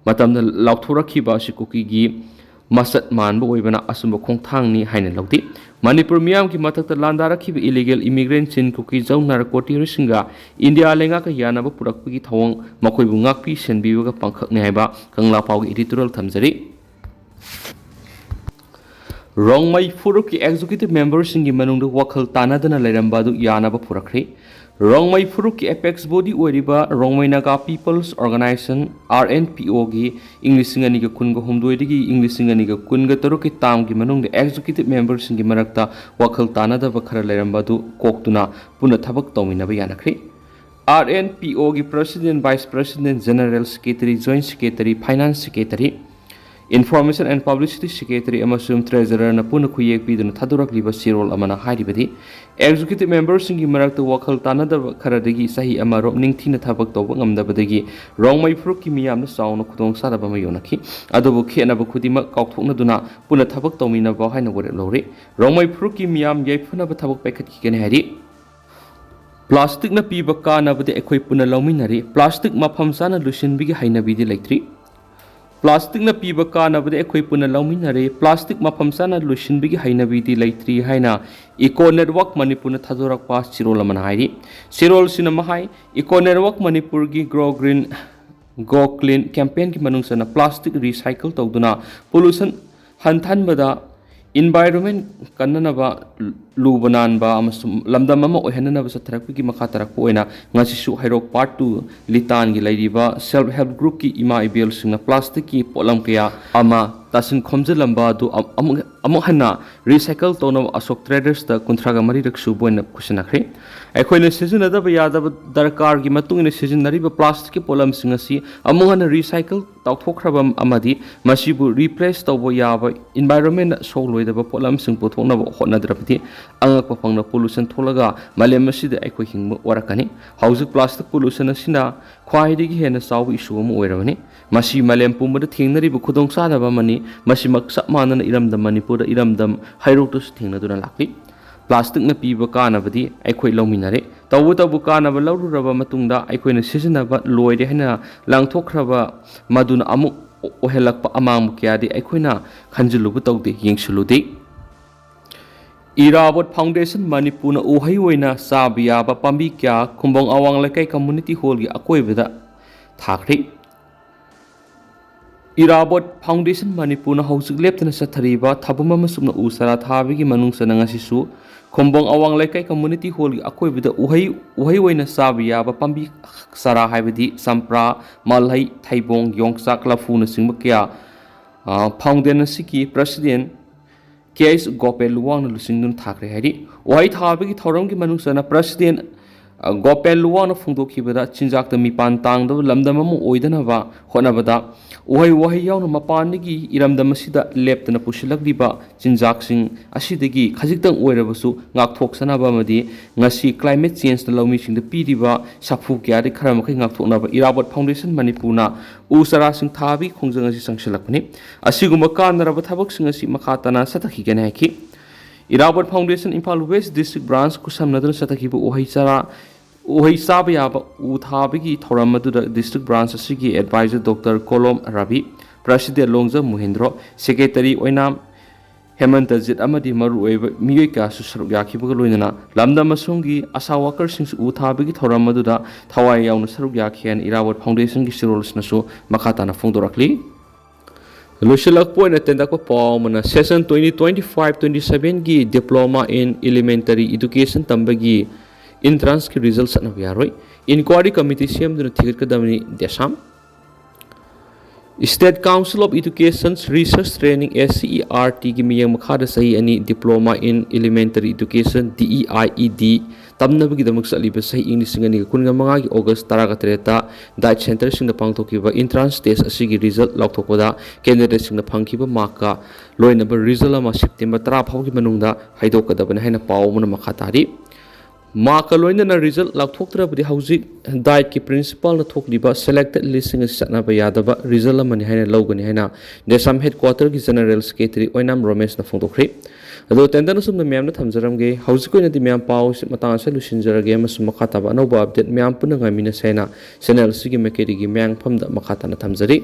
ꯃꯇꯝꯗ ꯂꯥꯎꯊꯣꯔꯛꯈꯤꯕ ꯑꯁꯤ ꯀꯨꯀꯤꯒꯤ ꯃꯁꯛ ꯃꯥꯟꯕ ꯑꯣꯏꯕꯅ ꯑꯆꯨꯝꯕ ꯈꯣꯡꯊꯥꯡꯅꯤ ꯍꯥꯏꯅ ꯂꯧꯗꯦ꯫ ꯃꯅꯤꯄꯨꯔ ꯃꯤꯌꯥꯝꯒꯤ ꯃꯊꯛꯇ ꯂꯥꯟꯗꯥꯔꯛꯈꯤꯕ illegal immigrant ꯁꯤꯡ ꯀꯨꯀꯤ ꯖꯧ ꯅꯥꯔꯀꯣ terrorist ꯁꯤꯡꯒ ꯏꯟꯗꯤꯌꯥ ꯂꯩꯉꯥꯛꯀ ꯌꯥꯅꯕ ꯄꯨꯔꯛꯄꯒꯤ ꯊꯧꯑꯣꯡ ꯃꯈꯣꯏꯕꯨ ꯉꯥꯛꯄꯤ ꯁꯦꯟꯕꯤꯕꯒ ꯄꯥꯡꯈꯛꯅꯤ ꯍꯥꯏꯕ ꯀꯪꯂꯥ ꯄꯥꯎꯒꯤ editorial ꯊꯝꯖꯔꯤ꯫ ꯔꯣꯡꯃꯩ ꯐꯨꯔꯨꯞꯀꯤ executive member ꯁꯤꯡꯒꯤ ꯃꯅꯨꯡꯗ ꯋꯥꯈꯜ ꯇꯥꯅꯗꯅ ꯂꯩꯔꯝꯕ ꯑꯗꯨ ꯌꯥꯅꯕ ꯄꯨꯔꯛꯈ꯭ꯔꯦ꯫ ꯔꯣꯡꯃꯩ ꯐꯨꯔꯨꯞꯀꯤ apex body ꯑꯣꯏꯔꯤꯕ Rongmei Naga People's Organisation, R N P O ꯒꯤ ꯏꯪ ꯂꯤꯁꯤꯡ ꯑꯅꯤꯒ ꯀꯨꯟꯒ ꯍꯨꯝꯗꯣꯏꯗꯒꯤ ꯏꯪ ꯂꯤꯁꯤꯡ ꯑꯅꯤꯒ ꯀꯨꯟꯒ ꯇꯔꯨꯛꯀꯤ term ꯒꯤ ꯃꯅꯨꯡꯗ executive member ꯁꯤꯡꯒꯤ ꯃꯔꯛꯇ ꯋꯥꯈꯜ ꯇꯥꯅꯗꯕ ꯈꯔ ꯂꯩꯔꯝꯕ ꯑꯗꯨ ꯀꯣꯛꯇꯨꯅ ꯄꯨꯟꯅ ꯊꯕꯛ ꯇꯧꯃꯤꯟꯅꯕ ꯌꯥꯅꯈ꯭ꯔꯦ꯫ R N P O ꯒꯤ president, vice president, general secretary, joint secretary, finance secretary, information and publicity secretary ꯑꯃꯁꯨꯡ treasurer ꯅ ꯄꯨꯟꯅ ꯈꯨꯌꯦꯛ ꯄꯤꯗꯨꯅ ꯊꯥꯗꯣꯔꯛꯂꯤꯕ ꯆꯦꯔꯣꯜ ꯑꯃꯅ ꯍꯥꯏꯔꯤꯕꯗꯤ, executive member ꯁꯤꯡꯒꯤ ꯃꯔꯛꯇ ꯋꯥꯈꯜ ꯇꯥꯅꯗꯕ ꯈꯔꯗꯒꯤ ꯆꯍꯤ ꯑꯃꯔꯣꯝ ꯅꯤꯡꯊꯤꯅ ꯊꯕꯛ ꯇꯧꯕ ꯉꯝꯗꯕꯗꯒꯤ ꯔꯣꯡꯃꯩ ꯐꯨꯔꯨꯞꯀꯤ ꯃꯤꯌꯥꯝꯅ ꯆꯥꯎꯅ ꯈꯨꯗꯣꯡꯆꯥꯗꯕ ꯃꯥꯌꯣꯛꯅꯈꯤ꯫ ꯑꯗꯨꯕꯨ ꯈꯦꯠꯅꯕ ꯈꯨꯗꯤꯡꯃꯛ ꯀꯥꯎꯊꯣꯛꯅꯗꯨꯅ ꯄꯨꯟꯅ ꯊꯕꯛ ꯇꯧꯃꯤꯟꯅꯕ ꯍꯥꯏꯅ ꯋꯥꯔꯦꯞ ꯂꯧꯔꯦ꯫ ꯔꯣꯡꯃꯩ ꯐꯨꯔꯨꯞꯀꯤ ꯃꯤꯌꯥꯝ ꯌꯥꯏꯐꯅꯕ ꯊꯕꯛ ꯄꯥꯏꯈꯠꯈꯤꯒꯅꯤ ꯍꯥꯏꯔꯤ꯫ ꯄ꯭ꯂꯥꯁꯇꯤꯛꯅ ꯄꯤꯕ ꯀꯥꯟꯅꯕꯗꯤ ꯑꯩꯈꯣꯏ ꯄꯨꯟꯅ ꯂꯧꯃꯤꯟꯅꯔꯤ꯫ ꯄ꯭ꯂꯥꯁꯇꯤꯛ ꯃꯐꯝ ꯆꯥꯅ ꯂꯣꯏꯁꯤꯟꯕꯒꯤ ꯍꯩꯅꯕꯤꯗꯤ ꯂꯩꯇ꯭ꯔꯤ꯫ ꯄ꯭ꯂꯥꯁꯇꯤꯛꯅ ꯄꯤꯕ ꯀꯥꯟꯅꯕꯗꯤ ꯑꯩꯈꯣꯏ ꯄꯨꯟꯅ ꯂꯧꯃꯤꯟꯅꯔꯤ꯫ ꯄ꯭ꯂꯥꯁꯇꯤꯛ ꯃꯐꯝ ꯆꯥꯅ ꯂꯣꯏꯁꯤꯟꯕꯒꯤ ꯍꯩꯅꯕꯤꯗꯤ ꯂꯩꯇ꯭ꯔꯤ ꯍꯥꯏꯅ Eco Network ꯃꯅꯤꯄꯨꯔꯅ ꯊꯥꯗꯣꯔꯛꯄ ꯆꯦꯔꯣꯜ ꯑꯃꯅ ꯍꯥꯏꯔꯤ꯫ ꯆꯦꯔꯣꯜꯁꯤꯅ ꯃꯍꯥꯏ, Eco Network ꯃꯅꯤꯄꯨꯔꯒꯤ Grow Green, Go Clean campaignꯒꯤ ꯃꯅꯨꯡ ꯆꯟꯅ ꯄ꯭ꯂꯥꯁꯇꯤꯛ recycle ꯇꯧꯗꯨꯅ pollution ꯍꯟꯊꯍꯟꯕꯗ environment ꯀꯟꯅꯅꯕ ꯂꯨꯕ ꯅꯥꯟꯕ ꯑꯃꯁꯨꯡ ꯂꯝꯗꯝ ꯑꯃ ꯑꯣꯏꯍꯟꯅꯅꯕ ꯆꯠꯊꯔꯛꯄꯒꯤ ꯃꯈꯥ ꯇꯥꯔꯛꯄ ꯑꯣꯏꯅ ꯉꯁꯤꯁꯨ ꯍꯩꯔꯣꯛ Part Two ꯂꯤꯇꯥꯟꯒꯤ ꯂꯩꯔꯤꯕ Self Help Groupꯀꯤ ꯏꯃꯥ ꯏꯕꯦꯜꯁꯤꯡꯅ ꯄ꯭ꯂꯥꯁꯇꯤꯛꯀꯤ ꯄꯣꯠꯂꯝ ꯀꯌꯥ ꯑꯃ ꯇꯥꯁꯤꯟ ꯈꯣꯝꯖꯤꯜꯂꯝꯕ ꯑꯗꯨ ꯑꯃꯨꯛ, ꯑꯃꯨꯛ ꯍꯟꯅ recycle ꯇꯧꯅꯕ ꯑꯁꯣꯛ ꯇ꯭ꯔꯦꯗꯔꯁꯇ ꯀꯨꯟꯊ꯭ꯔꯥꯒ ꯃꯔꯤꯔꯛ ꯁꯨꯕ ꯑꯣꯏꯅ ꯈꯨꯠꯁꯤꯟꯅꯈ꯭ꯔꯦ꯫ ꯑꯩꯈꯣꯏꯅ ꯁꯤꯖꯤꯟꯅꯗꯕ ꯌꯥꯗꯕ ꯗꯔꯀꯥꯔꯒꯤ ꯃꯇꯨꯡ ꯏꯟꯅ ꯁꯤꯖꯤꯟꯅꯔꯤꯕ ꯄ꯭ꯂꯥꯁꯇꯤꯛꯀꯤ ꯄꯣꯠꯂꯝꯁꯤꯡ ꯑꯁꯤ ꯑꯃꯨꯛ ꯍꯟꯅ recycle ꯇꯧꯊꯣꯛꯈ꯭ꯔꯕ ꯑꯃꯗꯤ ꯃꯁꯤꯕꯨ replace ꯇꯧꯕ ꯌꯥꯕ environment ꯁꯣꯛꯂꯣꯏꯗꯕ ꯄꯣꯠꯂꯝꯁꯤꯡ ꯄꯨꯊꯣꯛꯅꯕ ꯍꯣꯠꯅꯗ꯭ꯔꯕꯗꯤ ꯑꯉꯛꯄ ꯐꯪꯅ pollution ꯊꯣꯛꯂꯒ ꯃꯥꯂꯦꯝ ꯑꯁꯤꯗ ꯑꯩꯈꯣꯏ ꯍꯤꯡꯕ ꯋꯥꯔꯛꯀꯅꯤ꯫ ꯍꯧꯖꯤꯛ plastic pollution ꯑꯁꯤꯅ ꯈ꯭ꯋꯥꯏꯗꯒꯤ ꯍꯦꯟꯅ ꯆꯥꯎꯕ issue ꯑꯃ ꯑꯣꯏꯔꯕꯅꯤ꯫ ꯃꯁꯤ ꯃꯥꯂꯦꯝ ꯄꯨꯝꯕꯗ ꯊꯦꯡꯅꯔꯤꯕ ꯈꯨꯗꯣꯡꯆꯥꯗꯕ ꯑꯃꯅꯤ꯫ ꯃꯁꯤꯃꯛ ꯆꯞ ꯃꯥꯟꯅꯅ ꯏꯔꯝꯗꯝ ꯃꯅꯤꯄꯨꯔꯗ, ꯏꯔꯝꯗꯝ ꯍꯩꯔꯣꯛꯇꯁꯨ ꯊꯦꯡꯅꯗꯨꯅ ꯂꯥꯛꯂꯤ꯫ Plasticꯅ ꯄꯤꯕ ꯀꯥꯟꯅꯕꯗꯤ ꯑꯩꯈꯣꯏ ꯂꯧꯃꯤꯟꯅꯔꯦ꯫ ꯇꯧꯕꯇꯕꯨ ꯀꯥꯟꯅꯕ ꯂꯧꯔꯨꯔꯕ ꯃꯇꯨꯡꯗ ꯑꯩꯈꯣꯏꯅ ꯁꯤꯖꯤꯟꯅꯕ ꯂꯣꯏꯔꯦ ꯍꯥꯏꯅ ꯂꯪꯊꯣꯛꯈ꯭ꯔꯕ ꯃꯗꯨꯅ ꯑꯃꯨꯛ ꯑꯣꯏꯍꯜꯂꯛꯄ ꯑꯃꯥꯡꯕ ꯀꯌꯥꯗꯤ ꯑꯩꯈꯣꯏꯅ ꯈꯟꯖꯤꯜꯂꯨꯕ ꯇꯧꯗꯦ, ꯌꯦꯡꯁꯤꯜꯂꯨꯗꯦ꯫ ꯏꯔꯥꯕꯣꯠ Foundation ꯃꯅꯤꯄꯨꯔꯅ ꯎꯍꯩ ꯑꯣꯏꯅ ꯆꯥꯕ ꯌꯥꯕ ꯄꯥꯝꯕꯤ ꯀꯌꯥ ꯈꯨꯝꯕꯣꯡ ꯑꯋꯥꯡ ꯂꯩꯀꯥꯏ community hallꯒꯤ ꯑꯀꯣꯏꯕꯗ ꯊꯥꯈ꯭ꯔꯦ꯫ ꯏꯔꯥꯕꯣꯠ Foundation ꯃꯅꯤꯄꯨꯔꯅ ꯍꯧꯖꯤꯛ ꯂꯦꯞꯇꯅ ꯆꯠꯊꯔꯤꯕ ꯊꯕꯛ ꯑꯃꯁꯨꯡ ꯎ ꯆꯥꯔꯥ ꯊꯥꯕꯒꯤ ꯃꯅꯨꯡ ꯆꯟꯅ ꯉꯁꯤꯁꯨ ꯈꯨꯝꯕꯣꯡ ꯑꯋꯥꯡ ꯂꯩꯀꯥꯏ community hallꯒꯤ ꯑꯀꯣꯏꯕꯗ ꯎꯍꯩ, ꯎꯍꯩ ꯑꯣꯏꯅ ꯆꯥꯕ ꯌꯥꯕ ꯄꯥꯝꯕꯤ ꯆꯥꯔꯥ ꯍꯥꯏꯕꯗꯤ ꯆꯝꯄ꯭ꯔꯥ, ꯃꯜꯍꯩ, ꯊꯩꯕꯣꯡ, ꯌꯣꯡꯆꯥꯛ, ꯂꯐꯨꯅꯆꯤꯡꯕ ꯀꯌꯥ, ꯑ, Foundation ꯑꯁꯤꯒꯤ President ꯀꯦ ꯑꯩꯆ ꯒꯣꯄꯦꯜ ꯂꯨꯋꯥꯡꯅ ꯂꯨꯆꯤꯡꯗꯨꯅ ꯊꯥꯈ꯭ꯔꯦ ꯍꯥꯏꯔꯤ꯫ ꯎꯍꯩ ꯊꯥꯕꯒꯤ ꯊꯧꯔꯝꯒꯤ ꯃꯅꯨꯡ ꯆꯟꯅ President, ꯑ, ꯒꯣꯄꯦꯜ ꯂꯨꯋꯥꯡꯅ ꯐꯣꯡꯗꯣꯛꯈꯤꯕꯗ, ꯆꯤꯟꯖꯥꯛꯇ ꯃꯤꯄꯥꯟ ꯇꯥꯡꯗꯕ ꯂꯝꯗꯝ ꯑꯃ ꯑꯣꯏꯗꯅꯕ ꯍꯣꯠꯅꯕꯗ ꯎꯍꯩ ꯋꯥꯍꯩ ꯌꯥꯎꯅ ꯃꯄꯥꯟꯗꯒꯤ ꯏꯔꯝꯗꯝ ꯑꯁꯤꯗ ꯂꯦꯞꯇꯅ ꯄꯨꯁꯤꯜꯂꯛꯂꯤꯕ ꯆꯤꯟꯖꯥꯛꯁꯤꯡ ꯑꯁꯤꯗꯒꯤ ꯈꯖꯤꯛꯇꯪ ꯑꯣꯏꯔꯕꯁꯨ ꯉꯥꯛꯊꯣꯛꯆꯅꯕ ꯑꯃꯗꯤ ꯉꯁꯤ climate changeꯅ ꯂꯧꯃꯤꯁꯤꯡꯗ ꯄꯤꯔꯤꯕ ꯁꯥꯐꯨ ꯀꯌꯥꯗꯒꯤ ꯈꯔ ꯃꯈꯩ ꯉꯥꯛꯊꯣꯛꯅꯕ ꯏꯔꯥꯕꯣꯠ Foundation ꯃꯅꯤꯄꯨꯔꯅ ꯎ ꯆꯥꯔꯥꯁꯤꯡ ꯊꯥꯕꯒꯤ ꯈꯣꯡꯖꯪ ꯑꯁꯤ ꯆꯪꯁꯤꯜꯂꯛꯄꯅꯤ꯫ ꯑꯁꯤꯒꯨꯝꯕ ꯀꯥꯟꯅꯔꯕ ꯊꯕꯛꯁꯤꯡ ꯑꯁꯤ ꯃꯈꯥ ꯇꯥꯅ ꯆꯠꯊꯈꯤꯒꯅꯤ ꯍꯥꯏꯈꯤ꯫ Irabot foundation Imphal west district branch ꯈꯨꯠꯁꯝꯅꯗꯨꯅ ꯆꯠꯊꯈꯤꯕ ꯎꯍꯩ ꯆꯥꯔꯥ ꯎꯍꯩ ꯆꯥꯕ ꯌꯥꯕ ꯎ ꯊꯥꯕꯒꯤ ꯊꯧꯔꯝ ꯑꯗꯨꯗ ꯗꯤꯁꯇ꯭ꯔꯤꯛ ꯕ꯭ꯔꯥꯟꯁ ꯑꯁꯤꯒꯤ adviser doctor Kolom Rabi, president Longjam Mohendro, secretary Oinam Hemantajit ꯑꯃꯗꯤ ꯃꯔꯨꯑꯣꯏꯕ ꯃꯤꯑꯣꯏ ꯀꯌꯥꯁꯨ ꯁꯔꯨꯛ ꯌꯥꯈꯤꯕꯒ ꯂꯣꯏꯅꯅ ꯂꯝꯗꯝ ꯑꯁꯣꯝꯒꯤ ꯑꯁꯥ ꯋꯥꯀꯔꯁꯤꯡꯁꯨ ꯎ ꯊꯥꯕꯒꯤ ꯊꯧꯔꯝ ꯑꯗꯨꯗ ꯊꯋꯥꯏ ꯌꯥꯎꯅ ꯁꯔꯨꯛ ꯌꯥꯈꯤ ꯍꯥꯏꯅ ꯏꯔꯥꯕꯣꯠ ꯐꯥꯎꯟꯗꯦꯁꯟꯒꯤ ꯁꯤꯔꯣꯜꯁꯤꯅꯁꯨ ꯃꯈꯥ ꯇꯥꯅ ꯐꯣꯡꯗꯣꯔꯛꯂꯤ꯫ ꯂꯣꯏꯁꯤꯜꯂꯛꯄ ꯑꯣꯏꯅ ꯇꯦꯟꯗꯛꯄ ꯄꯥꯎ ꯑꯃꯅ, session twenty twenty five twenty ꯁꯚꯦꯟꯒꯤ Diploma in Elementary Education ꯇꯝꯕꯒꯤ ꯏꯟꯇ꯭ꯔꯥꯟꯁꯀꯤ ꯔꯤꯖꯜ ꯆꯠꯅꯕ ꯌꯥꯔꯣꯏ꯫ ꯏꯟꯀ꯭ꯋꯥꯔꯤ ꯀꯃꯤꯇꯤ ꯁꯦꯝꯗꯨꯅ ꯊꯤꯒꯠꯀꯗꯕꯅꯤ, ꯗꯦꯁꯥꯝ꯫ State Council of Education Research Training, S C E R T ꯒꯤ ꯃꯤꯠꯌꯦꯡ ꯃꯈꯥꯗ ꯆꯍꯤ ꯑꯅꯤ Diploma in Elementary Education, D E I E D, ꯇꯝꯅꯕꯒꯤꯗꯃꯛ ꯆꯠꯂꯤꯕ ꯆꯍꯤ ꯏꯪ ꯂꯤꯁꯤꯡ ꯑꯅꯤꯒ ꯀꯨꯟꯒ ꯃꯉꯥꯒꯤ ꯑꯣꯒꯁ ꯇꯔꯥꯒ ꯇꯔꯦꯠꯇ ꯗꯥꯏꯠ ꯁꯦꯟꯇꯔꯁꯤꯡꯗ ꯄꯥꯡꯊꯣꯛꯈꯤꯕ ꯏꯟꯇ꯭ꯔꯥꯟꯁ ꯇꯦꯁ ꯑꯁꯤꯒꯤ ꯔꯤꯖꯜ ꯂꯥꯎꯊꯣꯛꯄꯗ ꯀꯦꯟꯗꯤꯗꯦꯠꯁꯤꯡꯅ ꯐꯪꯈꯤꯕ ꯃꯥꯔꯛꯀ ꯂꯣꯏꯅꯕ ꯔꯤꯖꯜ ꯑꯃ ꯁꯦꯞꯇꯦꯝꯕꯔ ꯇꯔꯥ ꯐꯥꯎꯒꯤ ꯃꯅꯨꯡꯗ ꯍꯥꯏꯗꯣꯛꯀꯗꯕꯅꯤ ꯍꯥꯏꯅ ꯄꯥꯎ ꯑꯃꯅ ꯃꯈꯥ ꯇꯥꯔꯤ꯫ ꯃꯥꯔꯛꯀ ꯂꯣꯏꯅꯅ ꯔꯤꯖꯜ ꯂꯥꯎꯊꯣꯛꯇ꯭ꯔꯕꯗꯤ ꯍꯧꯖꯤꯛ ꯗꯥꯏꯠꯀꯤ ꯄ꯭ꯔꯤꯟꯁꯤꯄꯥꯜꯅ ꯊꯣꯛꯂꯤꯕ ꯁꯦꯂꯦꯛꯇꯦꯗ ꯂꯤꯁꯁꯤꯡ ꯑꯁꯤ ꯆꯠꯅꯕ ꯌꯥꯗꯕ ꯔꯤꯖꯜ ꯑꯃꯅꯤ ꯍꯥꯏꯅ ꯂꯧꯒꯅꯤ ꯍꯥꯏꯅ ꯗꯦꯁꯥꯝ ꯍꯦꯗꯀ꯭ꯋꯥꯇꯔꯒꯤ ꯖꯦꯅꯔꯦꯜ ꯁꯦꯀ꯭ꯔꯦꯇꯔꯤ ꯑꯣꯏꯅꯥꯝ ꯔꯣꯃꯦꯁꯅ ꯐꯣꯡꯗꯣꯛꯈ꯭ꯔꯤ꯫ ꯑꯗꯣ ꯇꯦꯟꯗꯛꯅ ꯁꯨꯝꯅ ꯃꯌꯥꯝꯗ ꯊꯝꯖꯔꯝꯒꯦ꯫ ꯍꯧꯖꯤꯛꯀꯤ ꯑꯣꯏꯅꯗꯤ ꯃꯌꯥꯝ ꯄꯥꯎ ꯑꯁꯤ ꯃꯇꯥꯡ ꯑꯁꯤꯗ ꯂꯣꯏꯁꯤꯟꯖꯔꯒꯦ ꯑꯃꯁꯨꯡ ꯃꯈꯥ ꯇꯥꯕ ꯑꯅꯧꯕ ꯑꯞꯗꯦꯠ ꯃꯌꯥꯝ ꯄꯨꯟꯅ ꯉꯥꯏꯃꯤꯟꯅꯁꯦ ꯍꯥꯏꯅ ꯆꯦꯅꯦꯜ ꯑꯁꯤꯒꯤ ꯃꯥꯏꯀꯩꯗꯒꯤ ꯃꯌꯥꯝ ꯃꯐꯝꯗ ꯃꯈꯥ ꯇꯥꯅ ꯊꯝꯖꯔꯤ꯫